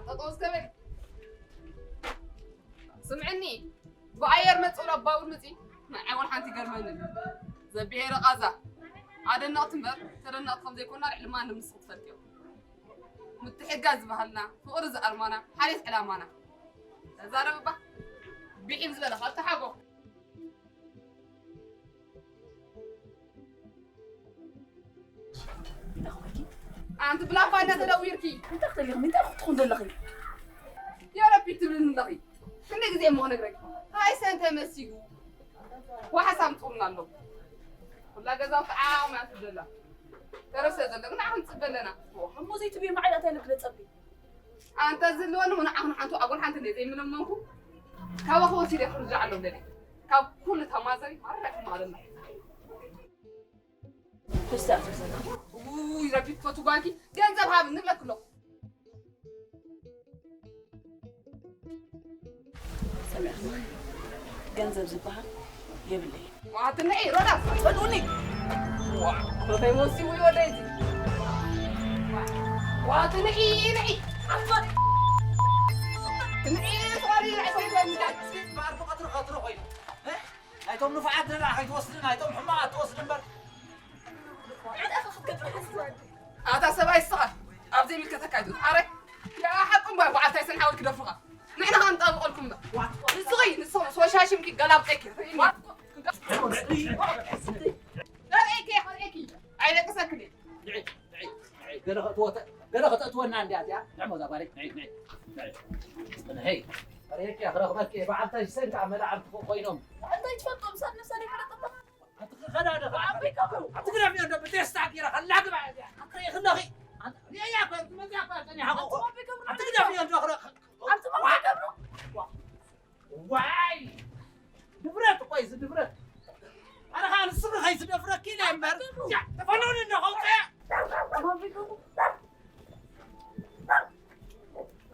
ጠጠው እስከ በል። ስምዕኒ፣ ብኣየር መጽእ ናብ ባቡር መጽእ ንዓይ ወላ ሓንቲ ይገርመኒ። ዘብሄረ ቃዛ ኣደነቕቲ እምበር ተደነቕቲ ከም ዘይኮና ልዕሊ ማንም ንስኺ ትፈልጥዮ። ምትሕግጋዝ ዝበሃልና ፍቕሪ ዝኣርማና ሓልየት ዕላማና። ተዛረብ እባ። ብዒም ዝበለ ካብ ተሓጎ። ኣንቲ ብላፋ እንዳተደዊርኪ እንታይ ክትደልኽኒ? እንታይ ክትኾን ዘለኺ? የረቢ ትብልኒ ኣለኺ። ክንደይ ግዜ እሞ ክነግረኪ? ሃይሰን ተመሲጉ ዋሕስ ኣምፅኡልና ኣሎ። ኩላ ገዛ ከዓ ዓቕሚ እያ ትደላ። ተረሰ ዘሎ ግን ንዓኹም ንፅበ ኣለና። እሞ ዘይትብዮ መዓይ ኣታይ ንግለፀልኪ? ኣንተ ዝህልወኒ ንዓኹም ሓንቲ ኣጉል ሓንቲ እንደ ዘይምለመንኩ ካባኹ ወሲደ ክርጃ ኣሎ ብለኒ። ካብ ኩሉ ተማዘሪ ማረፍ ማለት ነው። ውይ ረቢ ትፈቱ ጓልኪ ገንዘብ ሃብ ንብለክሎ። ሰሚዕኽኒ? ገንዘብ ዝበሃል የብለይ። ዋትንዒ ሮዳስ ፈልኡኒ። ዋ፣ ኮተይ መሲ ውይ ወደይ እዚ። ዋትንዒ ንዒ። ንዒ ሶሪ ንዒ ሶሪ ንዒ። በዓል ብቐትሪ ቀትሪ ኮይኑ፣ እ? ናይቶም ንፉዓት ደላ ከይትወስድን ናይቶም ሕማቓት ትወስድ እምበር። ኣታ ሰብኣይ እስኻ ኣብ ዘይምልከተካ እዩ። ኣረ፣ ያ ሓቁ እምበር በዓልታይ ሰን ሓወልኪ ደፍሩኻ። ንሕና ኸኣ ንጣብቐልኩም እምበር። ንስኺ፣ ንስኺ፣ ሶሻሽምኪ ገላብጠኪ። ርእይኒ። ርእይኪ፣ ርእይኪ። ኣይደቅሰክን እየ። ንዒ፣ ንዒ፣ ንዒ። ገለ ኸእትወተ-፣ ገለ ኸተእትወና እንድያ እዚኣ። ንዕሞ እዛ ጓለይ፣ ንዒ፣ ንዒ፣ ንዒ። ጽንሐይ። ርእይኪ፣ ክረኽበኪ እየ። በዓልታይ ሰን ከኣ መላዕልቲ ኮይኖም። እንታይ ትፈልጦ? ምሳድ ነብሳ ዘይፈለጠ ኣቲ ክኸዳ ዶ? ኣቲ ግደፍዮ ዶ? ብቴስታ ጌራ ከላግባ እያ። ኣቲ ርኢኺ ኣለኺ? ኣቲ ሪእያ እኮ፣ ትመጽያ እኮ ጸኒሓ እኮ። ኣቲ ግደፍዮ ዶ? ክረ-፣ ኣቲ ኣቦይ ገብሩ። ዋይ! ድፍረት እኮ እዩ፣ እዚ ድፍረት። ኣነ ኸኣ ንስኺ ኸይትደፍረኪ ኢለ እምበር። ኣቦይ ገብሩ። ያ፣ ተፈለኒ እንዶ ከውፅእ። ኣቦይ ገብሩ።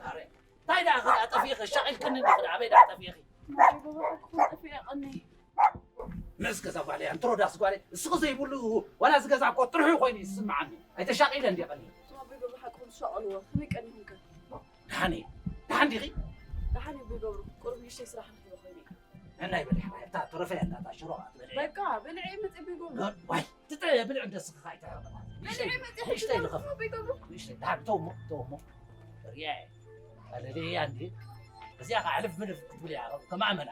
ኣረ፣ እንታይ ደኣ ኸኣ ጠፊእኺ? ሻቒልክኒ እንዲኺ ደኣ፣ ኣበይ ደኣ ጠፊእኺ? ኣቦይ ገብሩ፣ ሓቅኹም ጠፊኤ ቀኒ። ምስ ገዛ ጓለይ፣ ኣንቲ ሮዳስ ጓለይ፣ እስኺ ዘይብሉ ዋላ እዚ ገዛ እኮ ጥርሑ ኮይኑ ይስምዓኒ። ኣይተሻቒለ እንዲ ቀኒ። ኣቦይ ገብሩ ሓቅኹም ትሻቐልዎ፣ ከመይ ቀኒኹም ከ? ደሓን እየ። ደሓን ዲኺ? ደሓን እየ ኣቦይ ገብሩ፣ ቁሩብ ንእሽተይ ስራሕ ረኺበ ኮይነ እየ። ነናይ በልሒ፣ እታ ተረፈ ያላ፣ እታ ሽሮ ከኣ ትበልዒ። በቃ፣ በልዐ እየ መፅእ ኣቦይ ገብሩ። ዋይ፣ ትጥዕየ ብልዒ እንደ ስኽኻ ኣይትሕረቕ። ብልዐ እየ መፅእ ንእሽተይ ሕጂ ልኸፍ። ኣቦይ ገብሩ። ንእሽተይ፣ ደሓን፣ ተው እሞ፣ ተው እሞ። ርያ እየ። ኣለለያ እንዲ። እዚኣ ኸዓ ሕልፍ ምልፍ ክትብል እያ፣ ከም ኣመና።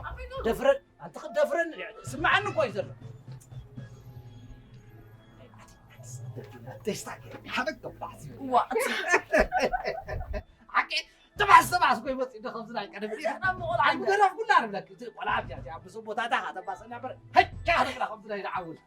ኣቦይ ገብሩ። ደፍረን፣ ኣንቲ ክትደፍረን፣ ስምዓኒ እኮ እዩ ዘሎ። ቴስታ ገይሩ፣ ሓበን ገባዕ ሲሉ። ዋ። ሓቂ፣ ጥባስ፣ ጥባስ እኮ ይመጽእ፣ እንዶ ከምዚ ናይ ቀደም። ኣይ፣ ምቆልዓ። ኣይምገረፍኩላ ንብለኪ፣ እቲ ቆልዓ ኣብዚኣ፣ ኣብዚኣ፣ ብስም ቦታታ ኸዓ ተባሰና እምበር፣ ሀይ፣ ቻ፣ ንብላ ከምዚ ናይ ዝዓውል።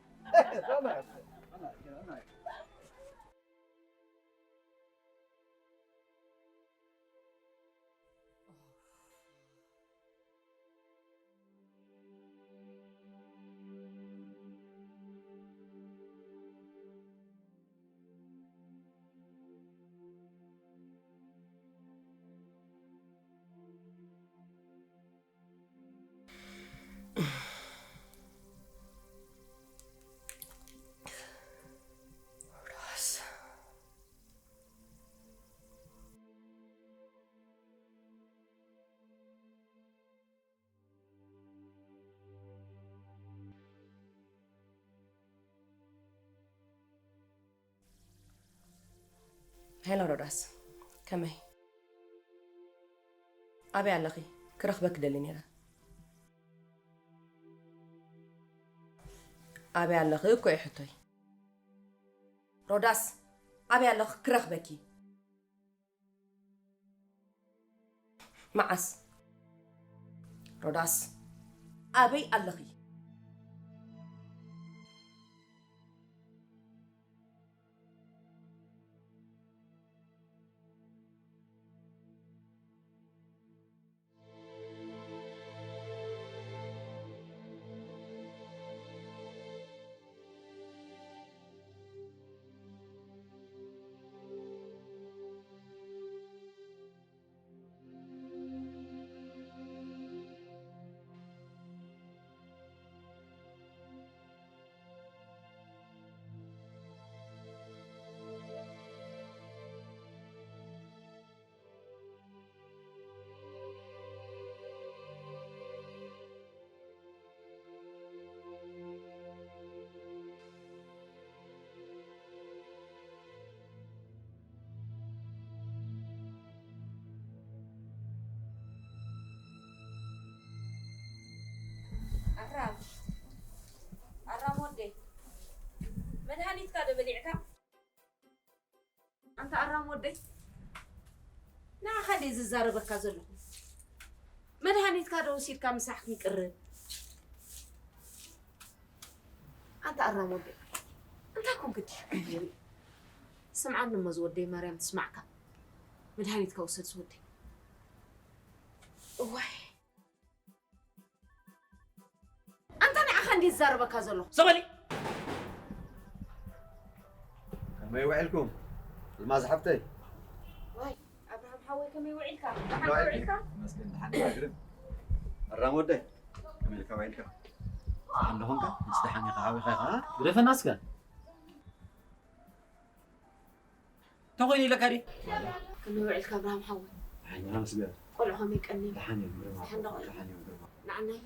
ሄሎ ሮዳስ፣ ከመይ? ኣበይ ኣለኺ? ክረኽበኪ ደሊ ነይረ። ኣበይ ኣለኺ እኮ እዩ ሕቶይ። ሮዳስ፣ ኣበይ ኣለኺ? ክረኽበኪ። መዓስ? ሮዳስ፣ ኣበይ ኣለኺ? ኣራም፣ ኣራም ወደይ፣ መድሃኒትካ ዶ በሊዕካ? ኣንታ ኣራም ወደይ፣ ንዓኻ ድየ ዝዛረበካ ዘለኹ? መድሃኒትካ ዶ ወሲድካ ምሳሕ ክንቅርብ? ኣንታ ኣራም ወደይ፣ እንታይ ኮንክ ድዩ? ስምዓኒ እሞ ዝወደይ፣ ማርያም ትስማዕካ። መድሃኒትካ ውሰድ ዝወደይ። እዋይ። ኣንታ ንዓኻ እንዴ ዝዛረበካ ዘሎ? ሰበሊ! ከመይ ውዒልኩም? ኣልማዝ ሓፍተይ። ዋይ፣ ኣብርሃም ሓወይ ከመይ ውዒልካ? ደሓን ዶ ውዒልካ? መስገን ደሓን ኢኻ ግርም። ኣራም ወደይ፣ ከመይ ኢልካ ውዒልካ? ደሓን ዶ ኾንካ? ምስ ደሓን ኢኻ ሓዊኻ ኢኻ? ግደፈና እስከ። እንታይ ኮይኑ ኢለካ ድዩ? ከመይ ውዒልካ ኣብርሃም ሓወይ? ደሓን ኢና መስገን። ቆልዑ ከመይ ቀኒዮም? ደሓን እዮም ግርማ። ደሓን ዶ ቆልዑ? ደሓን እዮም ግርማ። ንዓናይ፣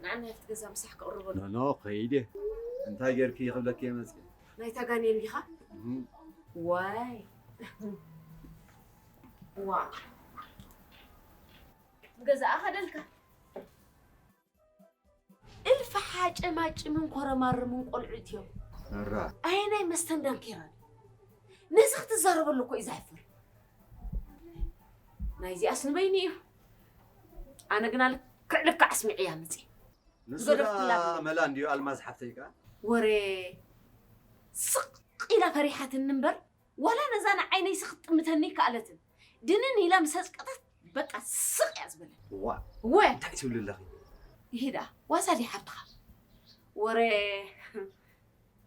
ንዓናይ ኣብቲ ገዛ ምሳሕ ከቕርበሉ። ኖ፣ ኖ፣ ከይደ። እንታይ ጌርኪ ክብለኪ እየ መፅየ። ናይታ ጋኔን ዲኻ? እም። ዋይ። ዋ። ገዛኣ ከደልካ። እልፊ ሓጨማጭምን ኮረማርምን ቆልዑት እዮም። እራ። ኣየናይ መስተን ዳንኬራን? ነዚ ክትዛረበሉ እኮ እዩ ዘሕፍር። ናይዚኣስ ንበይኑ እዩ። ኣነ ግና ልክዕ ልክዕ ኣስሚዐያ መፅየ። ንሱ ዝገደፍኩላ ደኣ ብለይ። መላ እንድዩ ኣልማዝ ሓፍተይ ከኣ። ወረ ስቕ ኢላ ፈሪሓትኒ እምበር ዋላ ነዛ ንዓይነይሲ ክትጥምተኒ ኣይከኣለትን። ድንን ኢላ ምስ ኣጽቀጠት በቃ ስቕ እያ ዝበለት። ዋ፣ ወ እንታይ ትብሊ ኣለኺ? ይሄ ደኣ ዋዛ ድያ ሓብትኻ? ወረ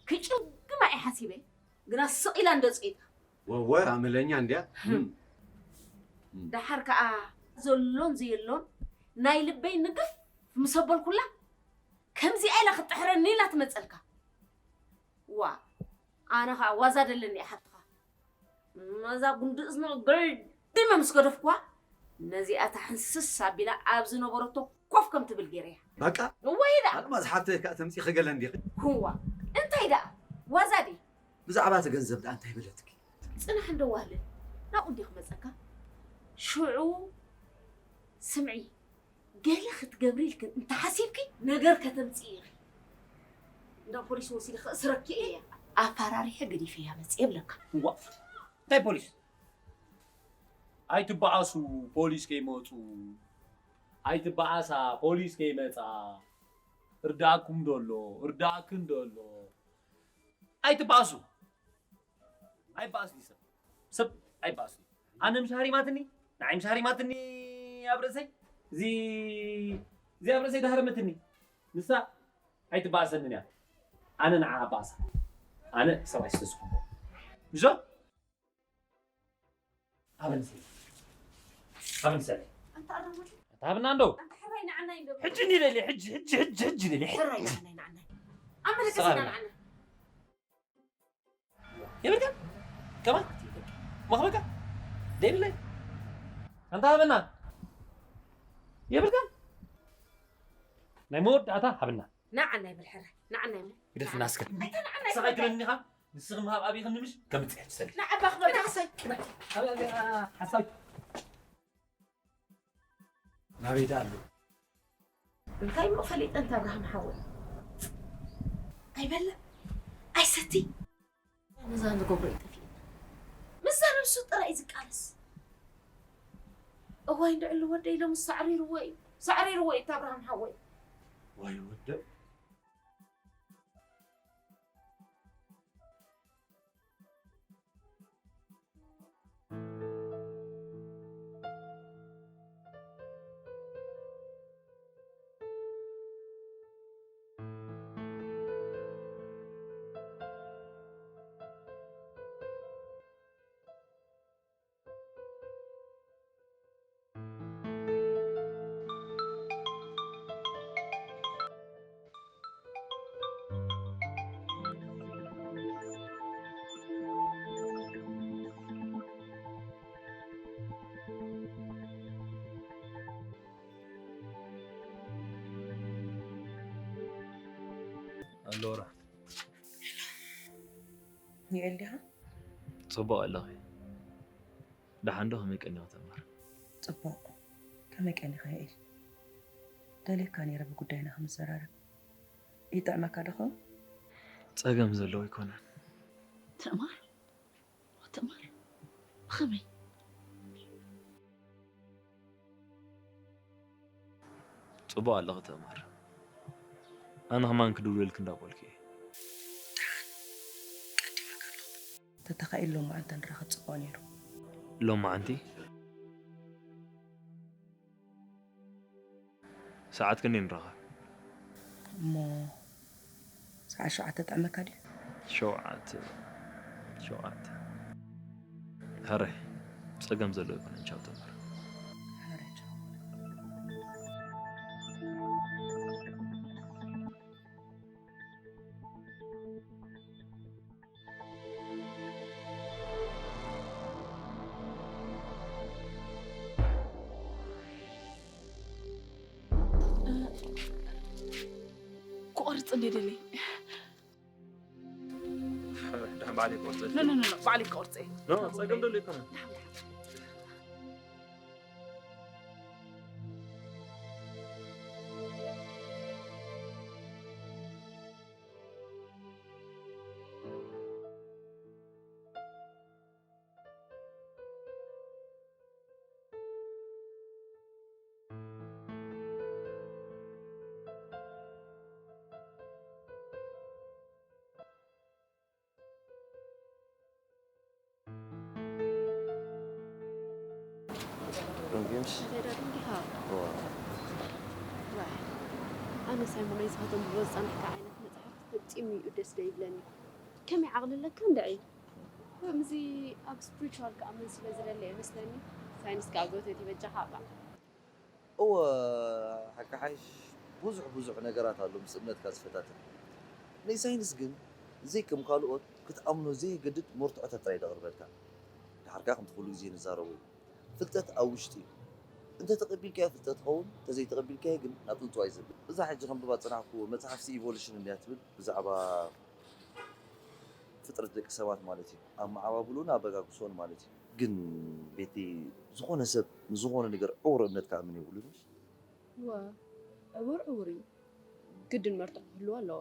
ክጭግማ እየ ሓሲበ፣ ግና ስቕ ኢላ እንዶ ጸይጣ። ወወ ኣመለኛ እንድያ። ህም። እም። እም። ደሓር ከኣ ዘሎን ዘየሎን ናይ ልበይ ንግፍ ምስ ኣበልኩላ፣ ከምዚኣ ኢላ ክትጥሕረኒ ኢላ ትመጸልካ። ዋ፣ ኣነ ኸኣ ዋዛ ደለኒ እያ ሓብትኻ። ነዛ ጉንዲ እዝኑ ገልዲመ ምስ ገደፍኩዋ፣ ነዚኣ ታሕንስስ ኣቢላ ኣብ ዝነበረቶ ኮፍ ከም ትብል ገይረያ። በቃ? እወ ኢዳ። ኣልማዝ ሓብተይ ከኣ ተምጺኺ ገለ እንዲኺ። ህዋ፣ እንታይ ደኣ? ዋዛ ድየ? ብዛዕባ እቲ ገንዘብ ደኣ እንታይ በለትኪ? ጽናሕ እንዶ ዋህለ፣ ናብኡ እንድየ ክመጸካ። ሽዑ ስምዒ፣ ገለ ክትገብሪ ኢልክን እንተሓሲብኪ ነገር ከተምጽኢ ኢኺ። እንዳ ፖሊስ ወሲደ ከእስረኪ እየ። ኣፈራሪሐ ገዲፈያ መጽየ እብለካ። እዋ፣ እንታይ ፖሊስ? ኣይትበኣሱ፣ ፖሊስ ከይመጹ። ኣይትበኣሳ፣ ፖሊስ ከይመጻ። እርዳእኩም ዶ ኣሎ? እርዳእክን ዶ ኣሎ? ኣይትበኣሱ። ኣይበኣስን እዩ ሰብ። ሰብ ኣይበኣስን እዩ። ኣነ ምሽ ሃሪማትኒ፣ ንዓይ ምሽ ሃሪማትኒ ኣብ ርእሰይ። እዚ፣ እዚ ኣብ ርእሰይ ድሃረመትኒ። ንሳ ኣይትበኣሰንን እያ። ኣነ ንዓ ኣበኣሳ። ኣነ ሰብኣይ ስለ ዝኾንኩ። ምሽ ዶ? ሃብኒ ሰለይ። ሃብኒ ሰለይ። ኣንታ ኣራሞት። ኣንታ ሃብና እንዶ። ኣንታ ሕራይ ንዓናይ እንዶ። ሕጂ ንደሊ፣ ሕጂ፣ ሕጂ፣ ሕጂ፣ ሕጂ ንደሊ። ሕራይ ንዓናይ፣ ንዓናይ። ኣብ መለከስና ሰላም። ንዓናይ። የብልካን? ከማን? መኽበካ? ደይብለይ? ኣንታ ሃበና። የብልካን? ናይ መወዳእታ ሃብና። ንዓናይ በል ሕራይ፣ ንዓናይ እሞ። ግደፍና እስከ። ኣይተ ንዓናይ ሰብኣይ በል። ትመኒኻ? ንስኺ ምሃብ ኣብይኽኒ ምሽ? ከምጽእ ትሰሊ። ንዓባ ክበል። ንዓሰይ። ኣብ፣ ኣብ፣ ኣብ፣ ሓሳብ። ናበይ ደኣ ኣሎ? እንታይ እሞ ፈሊጠ እንተ ኣብርሃም ሓወይ? ኣይበልዕ ኣይሰቲ። ነዛ ንገብሮ እዩ ጠፊእና። ምስ ዘረብሱ ጥራይ እዩ ዝቃለስ። እዋይ እንድዕሉ ወደይ ሎምስ ሳዕሪርዎ እዩ። ሳዕሪርዎ እዩ እታ ኣብርሃም ሓወይ። ዋይ ወደይ። ኣሎራ ዩኤል ዲኻ? ጽቡቕ ኣለኺ። ደሓን ዶ? ከመይ ቀኒኺ ተማር? ጽቡቕ። ከመይ ቀኒኻ ዩኤል? ደልየካ ነይረ ብጉዳይና ክንዘራረብ። ይጥዕመካ ዶ ኸውን? ጸገም ዘለዎ ኣይኮነን። ተማር ተማር ብኸመይ? ጽቡቕ ኣለኺ ተማር። ኣነ ከማን ክድውለልኪ እንዳበልኩ እየ። ተተኻኢሉ ሎማዓንቲ ንራኸብ ጽቡቕ ነይሩ። ሎማዓንቲ ሰዓት ክንደይ ንራኸብ? እሞ ሰዓት ሸውዓተ ጠዕመካ ድዩ? ሸውዓተ ሸውዓተ። ሕራይ ጸገም ዘሎ ኣይኮነን። ቻው ተማር። ሕራይ ቻው። ክቆርጽ እንደ ደለይ። ደሓን ባዕለይ ክቆርጸ። ኖ ኖ ኖ ኖ፣ ባዕለይ ክቆርጽ እየ። ኖ፣ ጸገም ደሎ ኣይኮነን። ደንጉዮምሽ? እንታይ ዳግም ዲኻ? እዋ። ዋይ፣ ኣነ ሳይሞነይ ዝኸተንብቦ ዝጸናሕካ ዓይነት መጽሓፍቲ ፈጺሙ እዩ ደስ ደይብለኒ። ከመይ ዓቕሊ ኣለካ እንድዒ? ከምዚ ኣብ ስፕሪቹዋል ክኣምን ስለ ዝደሊ እየ መስለኒ። ሳይንስ ከኣ ጎተት ይበጃኻ እባ። እወ ሓቂ ሓይሽ ብዙሕ ብዙሕ ነገራት ኣሎ ምስ እምነትካ ዝፈታተን። ናይ ሳይንስ ግን ዘይከም ካልኦት ክትኣምኖ ዘየገድድ መርትዖታት ጥራይ ደቕርበልካ። ድሓርካ ከምቲ ኩሉ ግዜ ንዛረቦ እዩ። ፍልጠት ኣብ ውሽጢ እዩ። እንተ ተቐቢልካዮ ፍልጠት ትኸውን፣ እንተ ዘይተቐቢልካዮ ግን ናብ ጥንቱ ኣይዘብል። እዛ ሕጂ ከንብባ ዝጸናሕኩ መጽሓፍሲ ኢቮሉሽን እንድያ ትብል ብዛዕባ ፍጥረት ደቂ ሰባት ማለት እዩ። ኣመዓባብልኡን ኣበጋግስኦን ማለት እዩ። ግን ቤቲ ዝኾነ ሰብ ንዝኾነ ነገር ዕውር እምነት ክኣምን የብሉን እዩ። እወ ዕውር ዕውር እዩ። ግድን መርትዖ ክህልዎ ኣለዎ።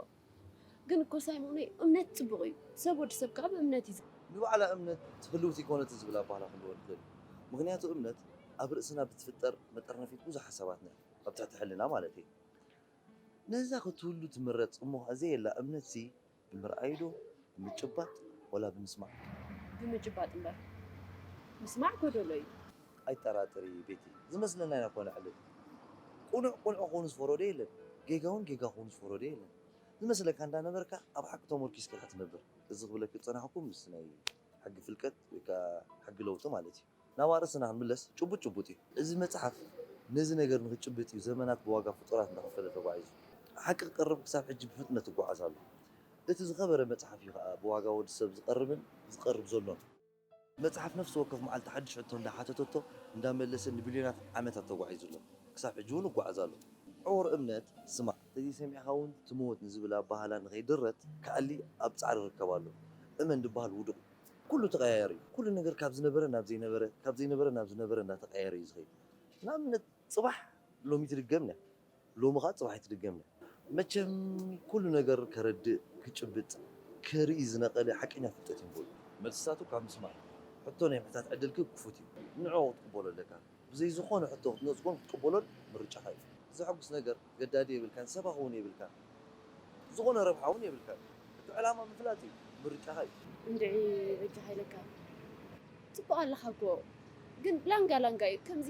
ግን እኮ ሳይሞነይ እምነት ጽቡቕ እዩ። ሰብ ወዲ ሰብ ከኣ ብእምነት እዩ። ንባዕላ እምነት ህልውቲ ኣይኮነትን ዝብል ኣባህላ ክንብሎ ንኽእል። ምኽንያቱ እምነት ኣብ ርእስና ብትፍጠር መጠርነፊት ብዙሕ ሓሳባትና እዩ። ኣብ ትሕቲ ሕልና ማለት እዩ። ነዛ ክትህሉ ትምረጽ እሞ ከኣ ዘየላ እምነትሲ ብምርኣይ ዶ ብምጭባጥ ወላ ብምስማዕ? ብምጭባጥ እምበር ምስማዕ ጎደሎ እዩ። ኣይጠራጠሪ ቤቲ፣ ዝመስለና ኢና እኮ ነዕልል። ቁኑዕ ቁኑዕ ክኸውን ዝፈረዶ የለን፣ ጌጋ እውን ጌጋ ክኸውን ዝፈረዶ የለን። ዝመስለካ እንዳነበርካ ኣብ ሓቂ ተመርኪስካ ኢኻ ትነብር። እዚ ክብለኪ ዝጸናሕኩ ምስ ናይ ሕጊ ፍልቀት ወይ ከኣ ሕጊ ለውጢ ማለት እዩ። ናብ ኣርእስትና ክንምለስ ጭቡጥ ጭቡጥ እዩ። እዚ መጽሓፍ ነዚ ነገር ንኽጭብጥ እዩ ዘመናት ብዋጋ ፍጡራት እንዳኸፈለ ተጓዒዙ። ሓቂ ክቐርብ ክሳብ ሕጂ ብፍጥነት ይጓዓዝ ኣሎ። እቲ ዝኸበረ መጽሓፍ እዩ ከኣ ብዋጋ ወዲ ሰብ ዝቐርብን ዝቐርብ ዘሎን። መጽሓፍ ነፍሲ ወከፍ መዓልቲ ሓድሽ ሕቶ እንዳሓተተቶ እንዳመለሰ ንቢልዮናት ዓመታት ተጓዒዙ ኣሎ። ክሳብ ሕጂ እውን ይጓዓዝ ኣሎ። ዕውር እምነት ስማዕ፣ ተዘይሰሚዕካ እውን ትመውት ንዝብል ኣባህላ ንኸይድረት ክኣሊ ኣብ ጻዕሪ ይርከብ ኣሎ። እመን ድበሃል ውዱቕ እዩ። ኩሉ ተቐያያሪ እዩ። ኩሉ ነገር ካብ ዝነበረ ናብ ዘይነበረ፣ ካብ ዘይነበረ ናብ ዝነበረ እንዳተቐያየረ እዩ ዝኸይድ። ንኣብነት ጽባሕ ሎሚ ትድገም ነያ፣ ሎሚ ኸዓ ጽባሕ ኣይትድገም ነያ። መቸም ኩሉ ነገር ከረድእ፣ ክጭብጥ፣ ከርኢ ዝነቐለ ሓቀኛ ፍልጠት እዩ እምበሉ። መልስታቱ ካብ ምስማዕ፣ ሕቶ ናይ ምሕታት ዕድልኪ ክፉት እዩ። ንዕኡ ክትቅበሎ ኣለካ። ብዘይ ዝኾነ ሕቶ ክትነጽጎን ክትቅበሎን ምርጫኻ እዩ። ዘሐጉስ ነገር ገዳዲ የብልካን፣ ሰባኺ እውን የብልካን። ዝኾነ ረብሓ እውን የብልካን። እቲ ዕላማ ምፍላጥ እዩ፣ ምርጫኻ እዩ። እንድዒ በጃኻ ኢለካ። ጽቡቕ ኣለኻ እኮ፣ ግን ላንጋ ላንጋ እዩ። ከምዚ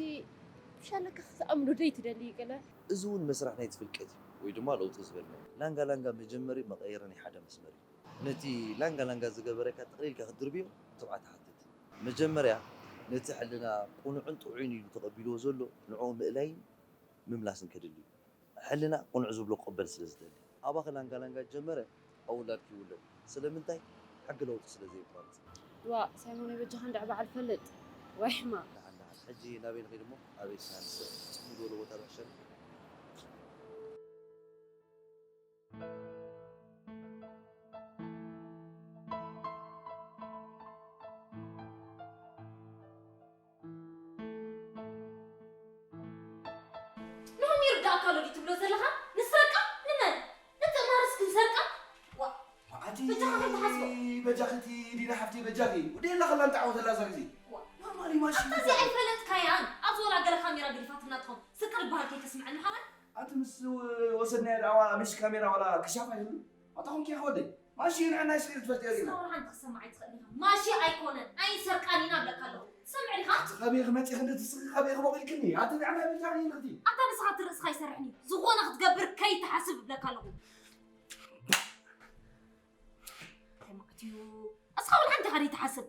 ብሻለካ ክትኣምኖ ደይትደሊ ገለ። እዚ እውን መስርሕ ናይቲ ፍልቀት እዩ፣ ወይ ድማ ለውጢ ዝበልናዮ። ላንጋ ላንጋ መጀመሪ መቐየሪ ናይ ሓደ መስመር እዩ። ነቲ ላንጋ ላንጋ ዝገበረካ ጠቕሊልካ ክትድርብዮ ትብዓት ትሓትት። መጀመርያ ነቲ ሕልና ቅኑዕን ጥዑይን ኢሉ ተቐቢልዎ ዘሎ ንዕኡ ምእላይን ምምላስን ከድሊ እዩ። ሕልና ቅኑዕ ዝብሎ ክቕበል ስለ ዝደሊ። ኣባኺ ላንጋ ላንጋ ጀመረ፣ ኣብ ውላድኪ ይውለድ። ስለምንታይ? ሕጊ ለውጢ ስለ ዘየቋርጽ። ዋእ ሳይሞነይ በጃኻ እንድዒ በዓል ፈልጥ። ዋይ ሕማቕ። ደሓን ደሓን። ሕጂ ናበይ ንኺድ እሞ? ኣበይ ስና ንስእ? ጽምው ዝበለ ቦታ ዶ ሕሸኒ? ንሆም ይርዳእካ ኣሎ ድዩ ትብሎ ዘለኻ? ንስረቃ? ንመን? ንትእማርስ ክንሰርቃ? ዋ፣ ኣቲ በጃኻ ከይትሓስቦ። በጃኺ እቲ ሊና ሓፍተይ በጃኺ። ወደ የላ ኸላ እንተዓወተላ እዛ ግዜ። ዋ። ኖርማሊ ማሽን ኣታ እዚኣ ይዛረብ። ኣይፈለጥካያን። ኣብዚ ወላ ገለ ካሜራ ገዲፋትና ትኾን። ስቅር በሃል ከይተስምዐኒ ሓወይ። ኣቲ ምስ ወሰድናዮ ደኣዋ ምሽ ካሜራ ዋላ ክሻፍ ኣይህሉ። ኣታ ኹንኪ ኢኻ ወደይ። ማሺ ንዕናይ ስለ ትፈልጥዮ ዲና። እስካብ ሓንቲ ክሰማዕ ኣይትኽእል ኢኻ። ማሺ ኣይኮነን። ኣይንሰርቃን ኢና እብለካ ኣለኹ። ትሰምዕ ዲኻ? ኣቲ ካበይ ክመጺ ክንዲ ትስኺ ካበይ ክቦቕ ኢልክኒ? ኣቲ ንዕናይ ብልታኒ ኢልክቲ። ኣታ ንስኻ እቲ ርእስኻ ይሰርሕን እዩ። ዝኾነ ክትገብር ከይትሓስብ እብለካ ኣለኹ። እንታይ ማለት እዩ? እስኻ እውን ሓንቲ ኢኻ ደይትሓስብ።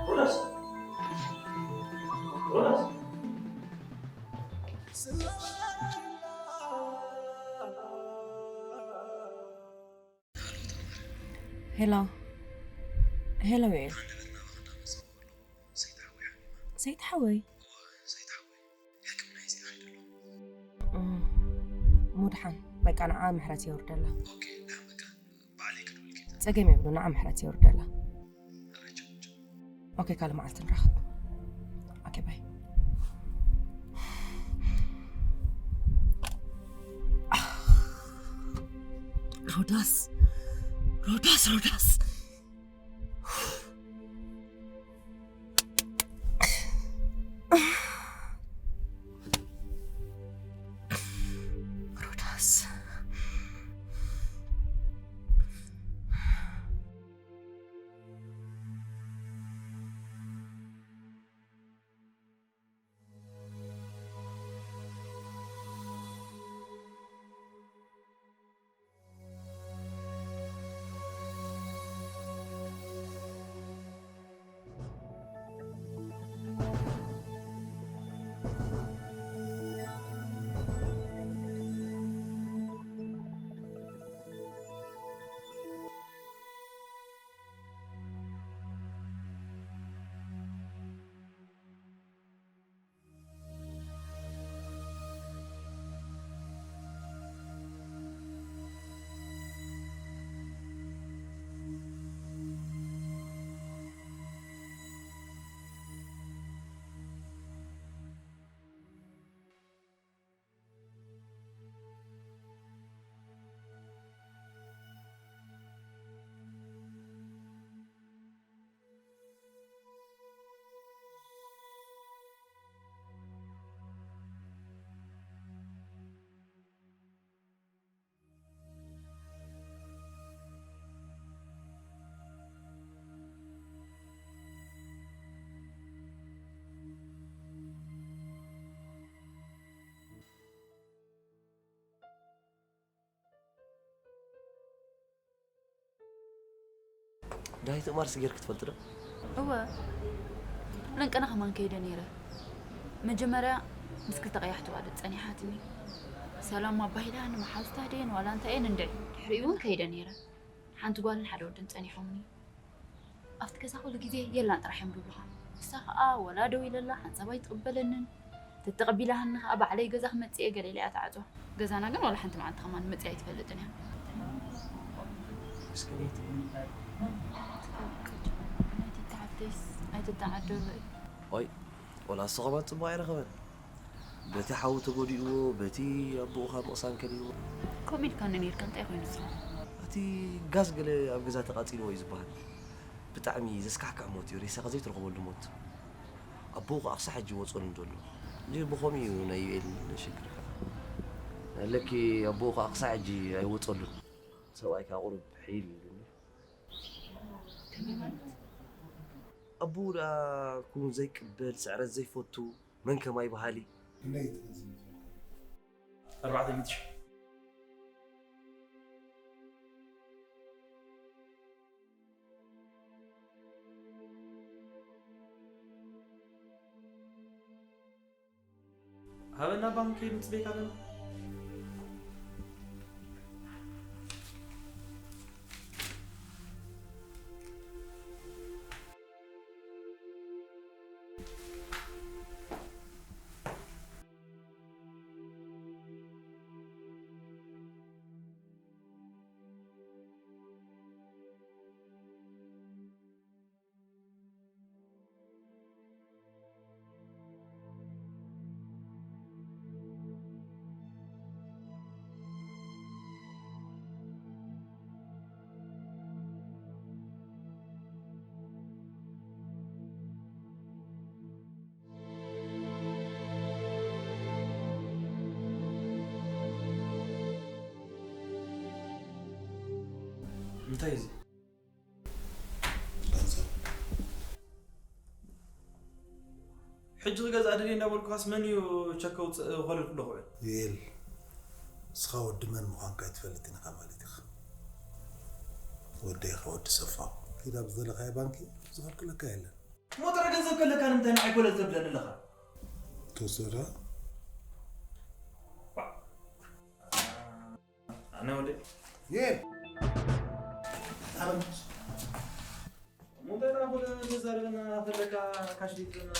ሮዳስ! ሮዳስ! ሮዳስ! ሄሎ። ሄሎ ዮኤል። ሰይቲ ሓወይ። እም፣ ሙድሓን። በቃ ንዓ ምሕረት የውርደላ። ጸገም የብሉ፣ ንዓ ምሕረት የውርደላ። ኦኬ፣ ካልእ መዓልቲ ንራኸብ። ኦኬ፣ ባይ። ሮዳስ፣ ሮዳስ፣ ሮዳስ። ሮዳስ። ናይ ትእማርስ ጌርክ ትፈልጥ ዶ? እወ፣ ለንቀና ከማን ከይደ ነይረ። መጀመርያ ምስ ክልተ ቀያሕቲ ኣዋልድ ጸኒሓትኒ። ሰላም ኣባሂላ ንመሓዙታ ድየን ዋላ እንታይ እየን እንድዒ። ድሕሪኡ እውን ከይደ ነይረ። ሓንቲ ጓልን ሓደ ወድን ጸኒሖምኒ። ኣብቲ ገዛ ኩሉ ግዜ የላን ጥራሕ እዮም ዝብሉኻ። ንሳ ኸኣ ወላ ደው ኢለላ ሓንሳብ ኣይትቕበለንን። ተተቐቢላሃኒ ኸኣ ባዕለይ ገዛ ክመጽእ እየ ገለ ኢላ እያ ትዓጽዋ። ገዛና ግን ዋላ ሓንቲ መዓልቲ ከማን መጽያ ኣይትፈልጥን እያ። ምስኪነይቲ። ናይቲ ተሓፍተይስ ኣይትተዓደሉ። ኦይ፣ ወላ እሱ ከማን ጽቡቕ ኣይረኸበን። በቲ ሓዉ ተጎዲእዎ፣ በቲ ኣቦኡ ካብ ምቕሳን ከሊእዎ። ከምኡ ኢልካኒ ነይርካ፣ እንታይ ኮይኑ ንስኻ? እቲ ጋዝ ገለ ኣብ ገዛ ተቓጺልዎ እዩ ዝበሃል። ብጣዕሚ ዘስካሕክሕ ሞት እዩ፣ ሬሳኻ ዘይትረኽበሉ ሞት። ኣቦኡ ኸኣ ክሳዕ ሕጂ ይወጸሉን ዘሎ። እንድዩ ብኸምኡ እዩ ናይ ዩኤል ሽግር ከኣ። ኣለኪ ኣቦኡ ኸኣ ክሳዕ ሕጂ ኣይወጸሉን። ሰብኣይ ከኣ ቁሩብ ሕይል ኢሉ እምበር። ከመይ ማለት? ኣቦኡ ደኣ ክውን ዘይቅበል፣ ስዕረት ዘይፈቱ፣ መን ከማይ በሃሊ። ክንደይ እዩ እቲ ገንዘብ? ኣርባዕተ ሚእቲ ሺሕ። ሃበና ባንክ ንጽበይካ ኣለና። እንታይ እዩ እዚ? ገንዘብ። ሕጂ ክገዝኣ ደልየ እናበልኩኻስ መን እዩ ቸክ ከውፅእ ከለልኩ ኣለኹ? ዩኤል፣ ንስኻ ወዲ መን ምዃንካ ኣይትፈልጥን ኢኻ ማለት ኢኻ። ወደይ ኢኻ፣ ወዲ ሰፋ። ኪድ ኣብ ዝደለኻዮ ባንኪ ዝኸልክለካ የለን። እሞ ጥረ ገንዘብ ከለካ ንምንታይ ንዓይ ኮለል ተብለኒ ኣለኻ? ተወሰደ። ኣነ ወደ ዩኤል፣ ኣበል። እሞ እንታይ ደኣ ኮለል ተዛረበና ከለካ ካሽ ሊትረና?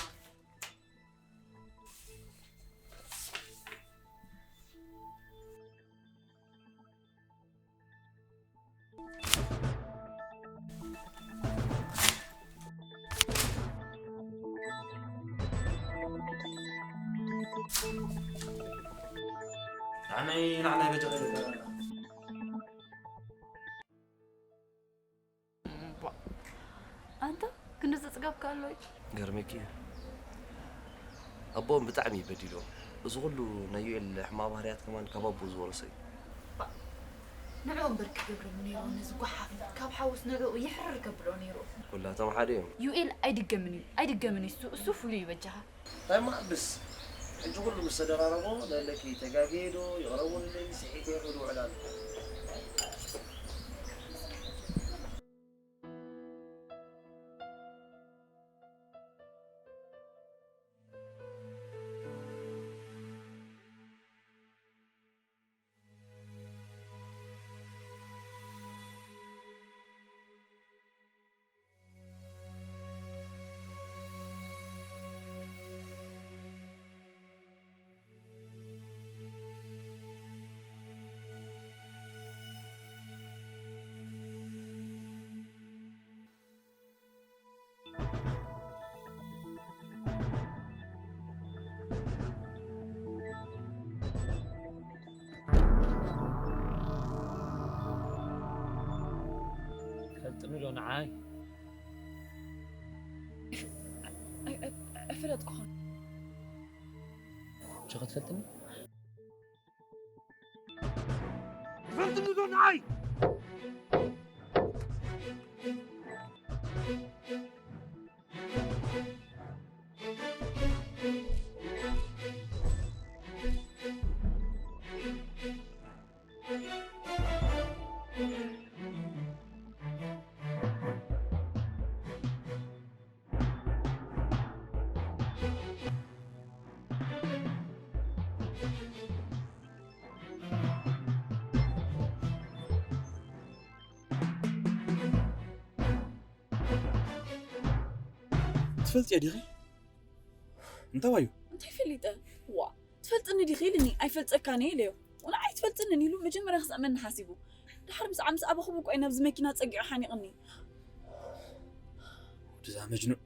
ንዓናይ፣ ንዓናይ በጃ ከለካ። እባ፣ ኣንታ ክንዲ ዘጽገብካ ኣሎ እዩ። ገርመኪ እዩ። ኣቦኦም ብጣዕሚ እዩ በዲልዎም። እዚ ኩሉ ናይ ዩኤል ሕማቕ ባህርያት ከማን ካብ ኣቦኡ ዝወረሶ እዩ። እባ፣ ንዕኡ እምበር ክገብረሉ ነይርዎ ነዚ ጓሓፍ። ካብ ሓውስ ንዕኡ የሕርር ከብሎ ነይሩ። ኩላቶም ሓደ እዮም። ዩኤል ኣይድገምን እዩ፣ ኣይድገምን እዩ። እሱ፣ እሱ ፍሉይ እዩ በጃኻ። እንታይ ማዕብስ? ሕጂ ኩሉ ምስ ተደራረቦ፣ ለለኪ ተጋግየ ዶ፣ ይቕረቡልለይ፣ ስሒተ ይኽእል ውዕል ኣሎ። ፈልጥኒ ዶ ንዓይ? ኣይ-፣ ኣይ-፣ ኣይፈለጥኩኻን። ሸኸ ትፈልጥኒ? ትፈልጥኒ ዶ ንዓይ? ትፈልጥዮ ዲኺ? እንታይ ዋዩ? እንታይ ፈሊጠ? ዋ፣ ትፈልጥኒ ዲኺ ኢልኒ፣ ኣይፈልጸካን እየ ኢለዮ። ወላ ኣይትፈልጥንን ኢሉ መጀመርያ ክስዕመኒ ሓሲቡ። ድሓር ብዛዕባ ምስ ኣበኹም እኮ እዩ ናብዚ መኪና ጸጊዑ ሓኒቕኒ። ወድዛ መጅኑን።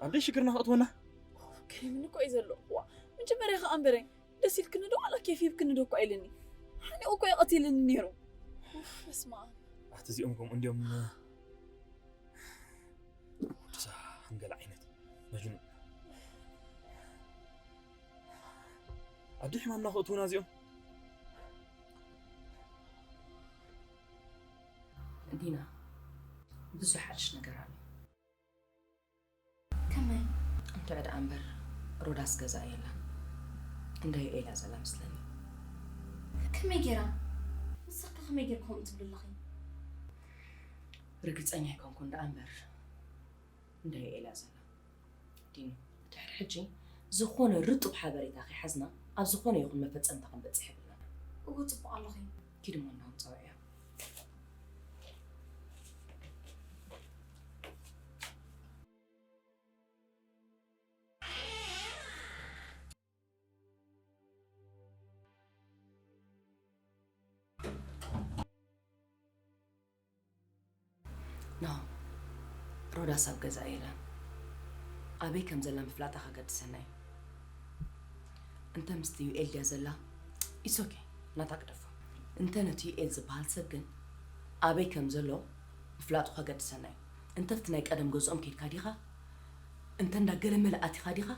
ኣደይ ሽግርና ከእትወና? ከይምን እኮ እዩ ዘሎ። ዋ፣ መጀመርያ ከኣ እምበረ ደስ ኢልክኒ ዶ ዋላ ኬፍ ሂብክኒ ዶ እኮ ኢልኒ። ሓኒቑ እኮ እዩ ቀቲልኒ ነይሩ። ኡፍ፣ በስመ ኣብ። ኣቲ እዚኦም ከምኡ እንዲዮም። ወድዛ ሓንገል ዓይነት መጅኑን። ኣደይ ሕማምና ከእትውና እዚኦም። ዲና፣ ብዙሕ ሓድሽ ነገር ኣሎ። ከመይ? እንተ ዕዳ እምበር ሮዳስ ገዛ የላን። እንዳ ዩኤል እያ ዘላ መስለኒ። ከመይ ጌራ? ንስኺ ከ ከመይ ጌርኪ ከምኡ ትብሊ ኣለኺ? ርግጸኛ ኣይኮንኩን ደኣ እምበር እንዳ ዩኤል እያ ዘላ። ዲኑ፣ ድሕሪ ሕጂ ዝኾነ ርጡብ ሓበሬታ ከይሓዝና ኣብ ዝኾነ ይኹን መፈጸምታ ክንበጽሕ የብልናን። እወ፣ ጽቡቕ ኣለኺ። ኪዲ እሞ እንዳኹም ጸውዕያ። ኖ፣ ሮዳስ ኣብ ገዛ የላን። ኣበይ ከም ዘላ ምፍላጣ ከገድሰና እዩ። እንተ ምስቲ ዩኤል ድያ ዘላ? ኢትስ ኦኬ፣ ናታ ግደፎ። እንተ ነቲ ዩኤል ዝበሃል ሰብ ግን ኣበይ ከም ዘሎ ምፍላጡ ከገድሰና እዩ። እንተ ኣብቲ ናይ ቀደም ገዝኦም ኬድካ ዲኻ? እንተ እንዳ ገለመለ ኣቲኻ ዲኻ?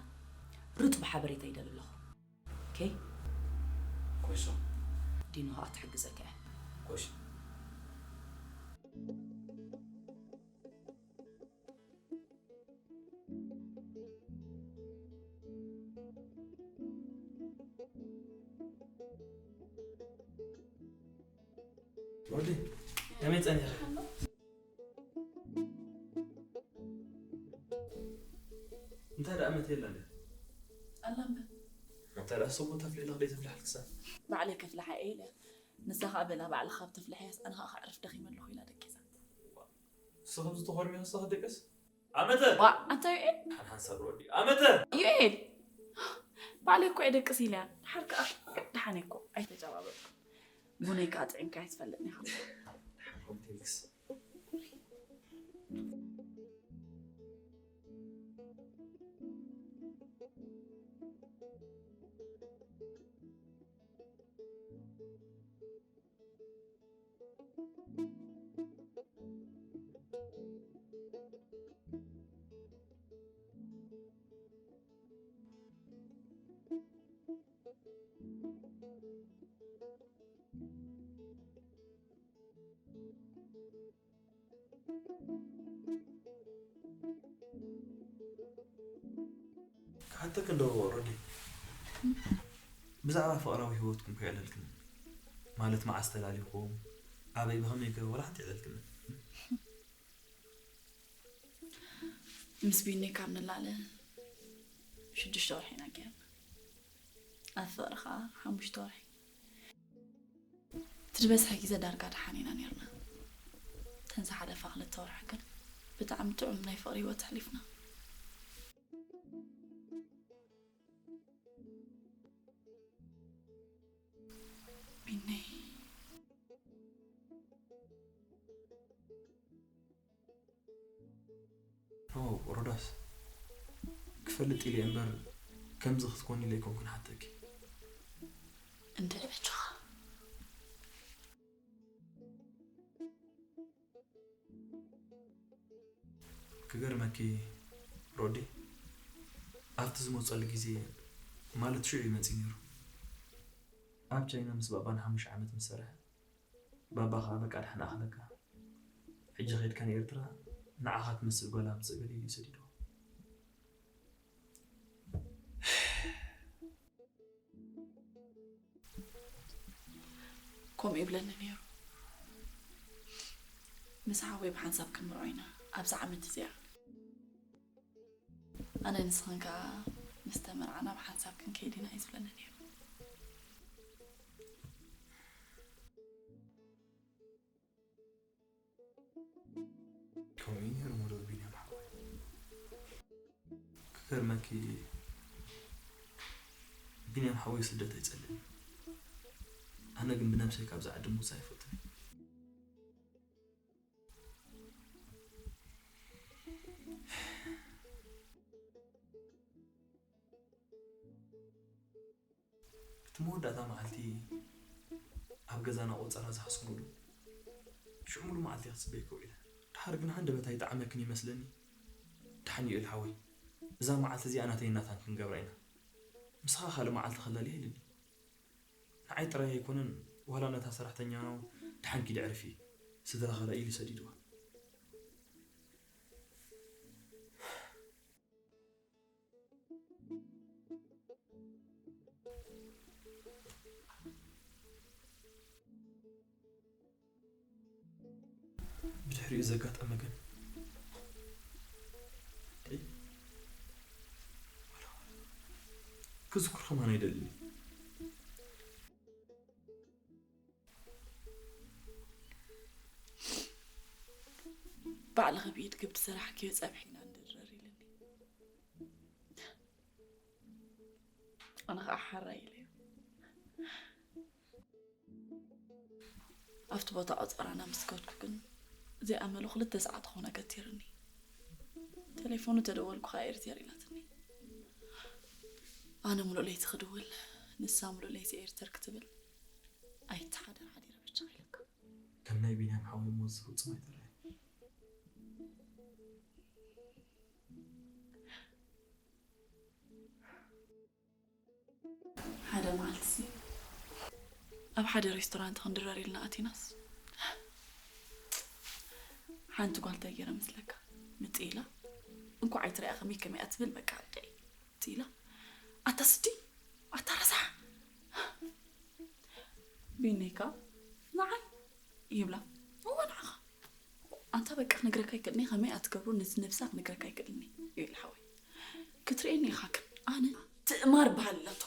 ርጡብ ሓበሬታ ይደሊ ኣለኹ። ኦኬ? ኮይሶ። ዲኑ ኸኣ ትሕግዘካ እያ። ኮይሶ። ወዲ፣ ከመይ ጸኒሕኺ? እንታይ ደኣ መት የለን? ኣላ እምበር። እንታይ ደኣ ሰቡ ተፍልሒ ለኽደይ ተፍልሓልክሳ? ባዕለይ ከፍልሓ እየ ኢለ። ንሳ ኸኣ በላ ባዕልኻ ኣብ ተፍልሕያስ ኣነ ኸኣ ከዕርፍ ደኺመ ኣለኹ ኢላ ደቂሳ። ንስኺ ብዝተኾርሚ ንስኺ ደቅስ? ኣመተ! ዋ፣ ኣንታ ዩኤል? ሓንሓን ሰብ ወዲ። ኣመተ! ዩኤል! ባዕለይ እኮ እየ ደቅስ ኢለያ። ድሓር ከኣ ደሓነይ እኮ ኣይተጨባበጥኩ። ቡነይ ከኣ ጥዒምካ ኣይትፈልጥን ኢኻ። ሓንኮም ቴንክስ። ክሓተክ እንዶ ሮዲ፣ ብዛዕባ ፍቕራዊ ህይወትኩም ከየዕለልክን፣ ማለት መዓስ ተላሊኹም፣ ኣበይ ብኸመይ ገ-፣ ወላ ሓንቲ የዕለልክን። ምስ ቢኒ ካብ ንላለ ሽዱሽተ ወርሒ ኢና ጌርና። ኣብ ፍቕሪ ኸዓ ሓሙሽተ ወርሒ። እቲ ዝበዝሐ ግዜ ዳርጋ ደሓን ኢና ኔርና። እተን ዝሓለፋ ክልተ ወርሒ ግን ብጣዕሚ ጥዑም ናይ ፍቕሪ ህይወት ኣሕሊፍና። ቢነይ። ኦ፣ ሮዳስ፣ ክፈልጥ ኢለ እምበር፣ ከምዚ ክትኮኒ ኢለ ኣይኮንኩን ሓተኪ። እንድዒ በጃኻ። ክገርመኪ ሮዲ፣ ኣብቲ ዝመጸሉ ግዜ፣ ማለት ሽዑ እዩ መጺኡ ነይሩ። ኣብ ቻይና ምስ ባባ ንሓሙሽተ ዓመት ምስ ሰርሐ፣ ባባ ኸኣ በቃ ድሓን ኣኽለካ። ሕጂ ኸይድካ ንኤርትራ ንዓኻ ትመስል ጓል ኣምጽእ በል ኢሉ ሰዲድዎ። ከምኡ ይብለኒ ነይሩ። ምስ ሓወይ ብሓንሳብ ክንምርዖ ኢና ኣብዛ ዓመት እዚኣ። ኣነ ንስኽን ከኣ ምስ ተመርዓና ብሓንሳብ ክንከይድ ኢና እዩ ዝብለኒ ነይሩ። ከምኡ እዩ ነይሩ ሙሉእ ቢንያም ሓወይ። ገርመኪ ቢንያም ሓወይ ስደት ኣይጸልእን። ኣነ ግን ብነብሰይ ካብዛ ዓዲ ምውጻእ ኣይፈቱን። እቲ መወዳእታ መዓልቲ ኣብ ገዛና ቆጸራ ዝሓዝኩሉ ሽዑ ሙሉ መዓልቲ ክጽበየኪ ውዒለ። ድሓር ግን ሃንደበት ኣይጠዓመክን ይመስለኒ። ደሓን እዩ ኤል ሓወይ፣ እዛ መዓልቲ እዚኣ ናተይን ናታን ክንገብራ ኢና። ምሳኻ ካልእ መዓልቲ ከላልያ ኢሉኒ። ንዓይ ጥራይ ኣይኮነን፣ ዋላ ነታ ሰራሕተኛ እውን ደሓን ኪዲ ዕርፊ፣ ስድራ ካልእ ኢሉ ሰዲድዋ። ብድሕሪኡ ዘጋጠመ ግን ክዝክር ከማን ኣይደልን። ባዕልኺ ብኢድኪ ብዝሰራሕክዮ ጸብሒ ኢና ንድረር ኢሉኒ። ኣነ ኸዓ ሓራይ ኢለዮ። ኣብቲ ቦታ ቆጸራና ምስ ከድኩ ግን ዘይኣመሉ ክልተ ሰዓት ኾነ ገቲሩኒ። ቴሌፎኑ ተደወልኩ ኸዓ ኤርቴር ኢላትኒ። ኣነ ሙሉእ ለይቲ ክድውል ንሳ ሙሉእ ለይቲ ኤርተር ክትብል ኣይተሓደር ሓዲረ ብቻ ኢለካ። ከም ናይ ቢንያም ሓወይ ሞት ዝፍጹም ኣይተረኣየን። ሓደ መዓልቲሲ ኣብ ሓደ ሬስቶራንት ክንድረር ኢልና ኣቲናስ ሓንቲ ጓል እንታይ ገይረ መስለካ? ምጽእ ኢላ እንኳዕ ኣይትሪኣ ከመይ ከመይ እያ ትብል በቃ እንድዒ ምጽእ ኢላ ኣታ ስዲ ኣታ ረሳሕ ቢነይካ ንዓይ ይብላ እወ ንዓኻ ኣንታ በቃ ክነግረካ ኣይክእልን እየ ከመይ እያ ትገብሮ ነዚ ነብሳ ክነግረካ ኣይክእልን እየ ይብል ሓወይ ክትርእየኒ ኢኻ ግን ኣነ ትእማር በሃል ኣለቶ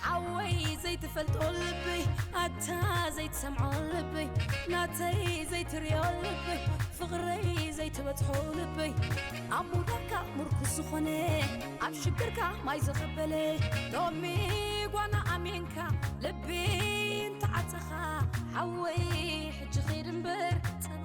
ሓወይ ዘይትፈልጦ ልበይ ኣታ ዘይትሰምዖ ልበይ ናተይ ዘይትሪኦ ልበይ ፍቕረይ ዘይትበጽሖ ልበይ ኣብ ምውዳቕካ ምርኩስ ዝኾነ ኣብ ሽግርካ ማይ ዘቐበለ ሎሚ ጓና ኣሜንካ ልቢ እንተዓጸኻ ሓወይ ሕጂ ኺድ እምበር ጸን